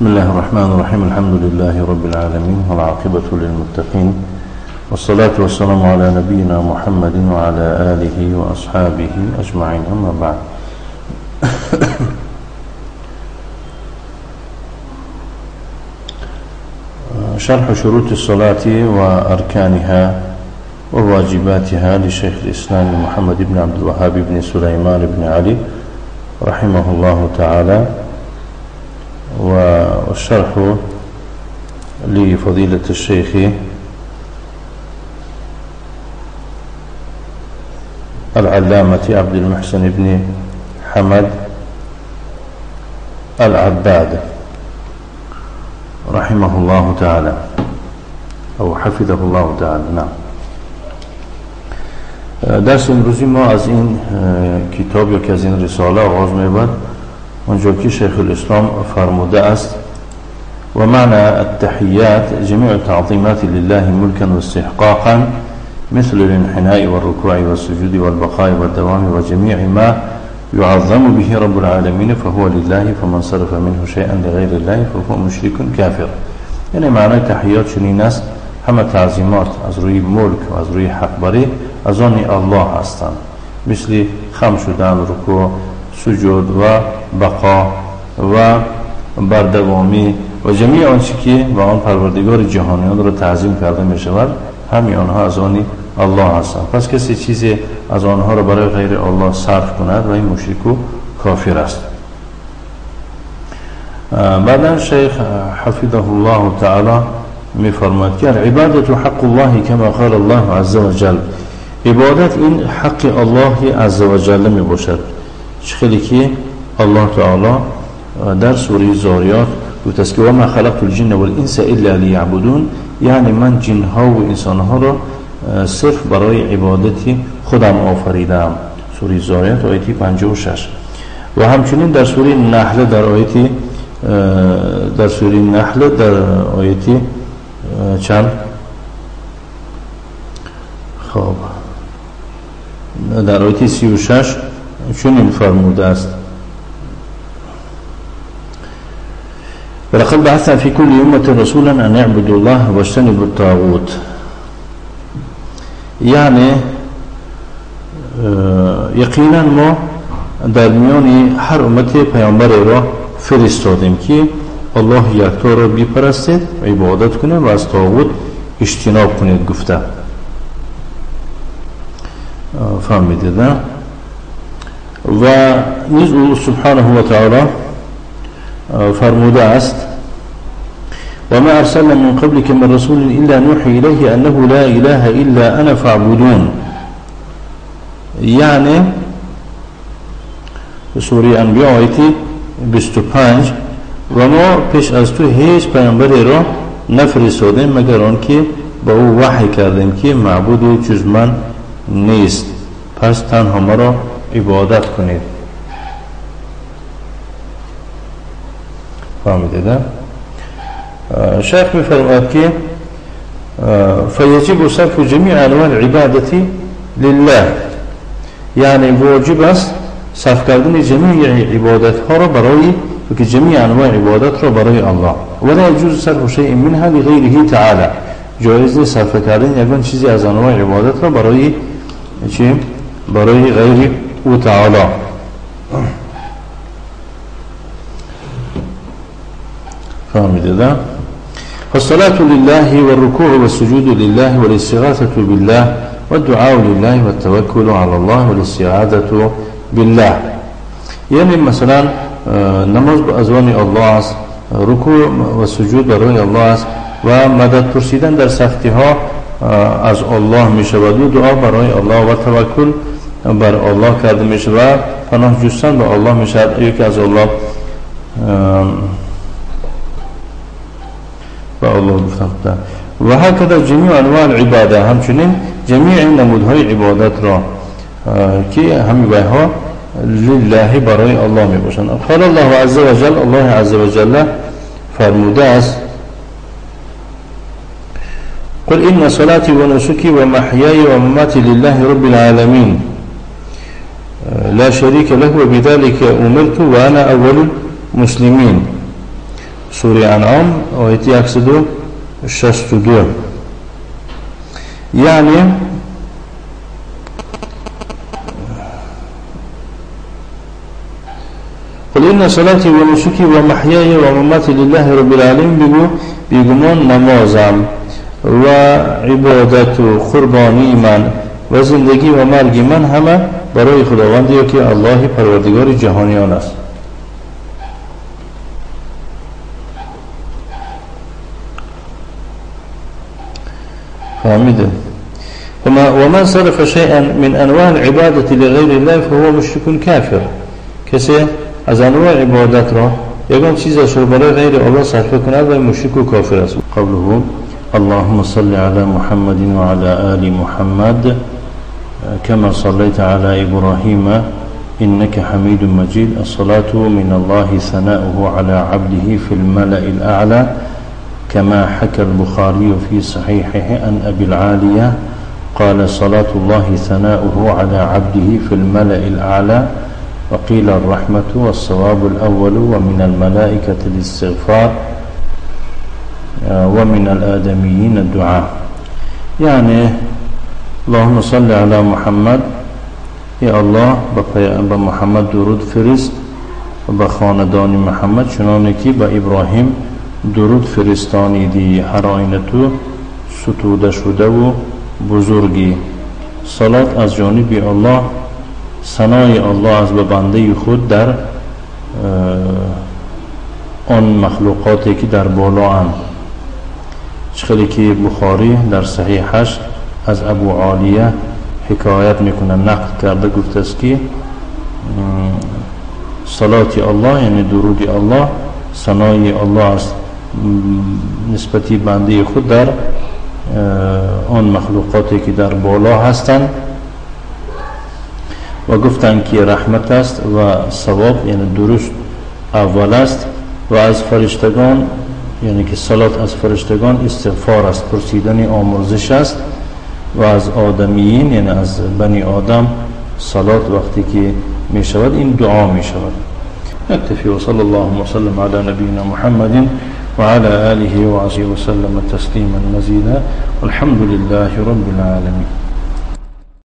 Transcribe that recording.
بسم الله الرحمن الرحيم. الحمد لله رب العالمين والعاقبة للمتقين والصلاة والسلام على نبينا محمد وعلى آله وأصحابه أجمعين. أما بعد، شرح شروط الصلاة وأركانها وواجباتها لشيخ الإسلام محمد بن عبد الوهاب بن سليمان بن علي رحمه الله تعالى، والشرح لفضيلة الشيخ العلامة عبد المحسن بن حمد العباد رحمه الله تعالى أو حفظه الله تعالى. نعم. درس امروزی ما از این کتاب یا که از این رساله آغاز می‌یابد، آنجا که شیخ الاسلام فرموده است: و معنى التحیات جميع التعظيمات لله ملكا واستحقاقا مثل الانحناء والركوع والسجود والبقاء والدوام وجميع ما يعظم به رب العالمين فهو لله، فمن صرف منه شيئا لغير الله فهو مشرك كافر. یعنی معنای تحیات چنین است: همه تعظیمات از روی ملک و از روی حقبری از آن الله هستند، مثل خم شدن، رکوع، سجود و بقا و بردوامی و جمیع آنچه که با آن پروردگار جهانیان را تعظیم کرده می شود، همین آنها از آن الله هستند. پس کسی چیزی از آنها را برای غیر الله صرف کند و این مشرک و کافر است. بعدا شیخ حفظه الله تعالی می فرماید که العبادة حق الله كما قال الله عز وجل. عبادت این حق الله عز وجل می باشد، خیلی که الله تعالی در سوره زاریات گفته است که و ما خلقت الجن والانس الا لیعبدون، یعنی من جن ها و انسان ها را صرف برای عبادت خودم آفریدم. سوره زاریات آیه 56. و همچنین در سوره نحل در آیه در سوره نحل در آیه چند؟ خب در آیه 36 چنین فرموده است: ولقد بعثنا في كل أمة رسولا أن اعبدوا الله واجتنبوا الطاغوت. یعنی یقینا ما در میان هر امت پیامبری را فرستادیم که الله یکتا را بپرستید، عبادت کنید و از طاغوت اجتناب کنید گفته. فهمیدید؟ و نیز او سبحانه و تعالی فرموده است: و ما ارسلنا من قبلك من رسول الا نوحي الیه انه لا اله الا انا فاعبدون. یعنی سوره انبیاء آیه 25: و ما پیش از تو هیچ پیامبری را نفرستادیم مگر آنکه به او وحی کردیم که معبود جز من نیست، پس تنها مرا عبادت کنید. فهمیدید؟ شیخ می‌فرماید که فیجب صرف جمیع انواع العبادة لله، یعنی واجب است صرف کردن جمیع عبادت ها را برای که جمیع انواع عبادت را برای الله، ولا يجوز صرف شيء منها لغیره تعالی. جایز نیست صرف کردن یگان چیزی از انواع عبادت را برای چی؟ برای غیر او تعالی. فهمیدید؟ فالصلاة لله والركوع والسجود لله والاستغاثة بالله والدعاء لله والتوكل على الله والاستعاذة بالله. یعنی مثلا نماز از آن الله است، رکوع و سجود برای الله است و مدد پرسیدن در سختی ها از الله می شود و دعا برای الله و توکل بر الله کرده می شود، پناه جستن به الله می شود، یکی از الله به الله گفتم. و هکذا جمیع انواع العباده، همچنین جمیع نمودهای عبادت را که همین ها لله برای الله می باشند. قال الله عز وجل، الله عز وجل فرموده است: قل إن صلاتي ونسكي ومحياي ومماتي لله رب العالمين لا شريك له وبذلك أمرت وأنا أول المسلمين. سوره انعام آیت 162. یعنی قل إن صلاتي ونسكي ومحياي ومماتي لله رب العالمین. بگو بیگمان نمازم و عبادت و قربانی من و زندگی و مرگ من همه برای خداوندی که الله پروردگار جهانیان است. فهمیده. ومن صرف شيئا من انواع العبادة لغير الله فهو مشرك كافر. کسی از انواع عبادت را یگان چیزش را برای غیر الله صرف کند و مشرک و کافر است. قوله اللهم صل على محمد وعلى آل محمد كما صليت على إبراهيم إنك حميد مجيد. الصلاة من الله ثناؤه على عبده في الملأ الأعلى كما حكى البخاري في صحيحه عن أبي العالية قال صلاة الله ثناؤه على عبده في الملأ الأعلى. وقيل الرحمة والصواب الأول، ومن الملائكة الاستغفار ومن الآدميين الدعاء. يعني اللهم صل على محمد، یا الله به محمد درود فرست و به خاندان محمد چنانه که به ابراهیم درود فرستانیدی، هر آینه تو ستوده شده و بزرگی. صلات از جانب الله، ثنای الله از به بنده خود در آن مخلوقاتی که در بالا اند. چخلی که بخاری در صحیحش از ابو عالیه حکایت میکنه، نقل کرده، گفته است که صلات الله یعنی درود الله، ثنای الله است نسبتی بنده خود در آن مخلوقاتی که در بالا هستند. و گفتند که رحمت است و ثواب یعنی درست اول است، و از فرشتگان یعنی که صلات از فرشتگان استغفار است، پرسیدن آمرزش است، و از آدمیین یعنی از بنی آدم صلات وقتی که می شود این دعا می شود. نكتفي وصلى الله وسلم على نبينا محمد وعلى آله وصحبه وسلم تسليما مزيدا والحمد لله رب العالمين.